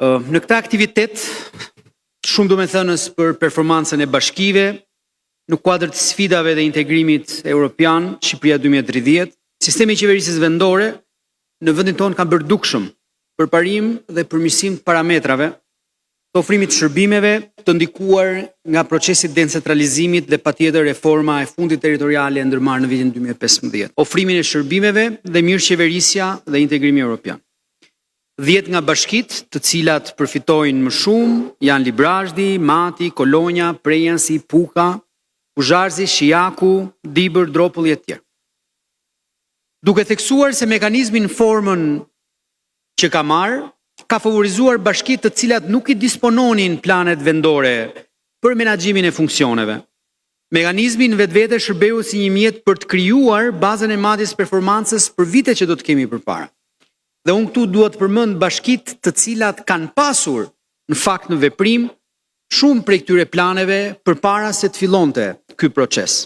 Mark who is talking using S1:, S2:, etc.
S1: Në këtë aktivitet shumë domethënës për performancën e bashkive, në kuadër të sfidave dhe integrimit europian Shqipëria 2030, sistemi i qeverisjes vendore në vendin tonë ka bërë dukshëm përparim dhe përmirësim të parametrave të ofrimit të shërbimeve të ndikuar nga procesi i decentralizimit dhe patjetër reforma e fundit territoriale e ndërmarrë në vitin 2015, ofrimin e shërbimeve dhe mirëqeverisja dhe integrimi europian. 10 nga bashkitë, të cilat përfitojnë më shumë janë Librazhdi, Mati, Kolonja, Prrenjasi, Puka, Kuzhalli, Shijaku, Dibra, Dropulli e të tjerë. Duke theksuar se mekanizmi në formën që ka marrë ka favorizuar bashkitë, të cilat nuk i dispononin planet vendore për menaxhimin e funksioneve. Mekanizmi në vetvete shërbeu si një mjet për të krijuar bazën e matjes së performancës për vitet që do të kemi përpara. Dhe unë këtu dua të përmend bashkitë, të cilat kanë pasur në fakt në veprim shumë prej këtyre planeve përpara se të fillonte ky proces.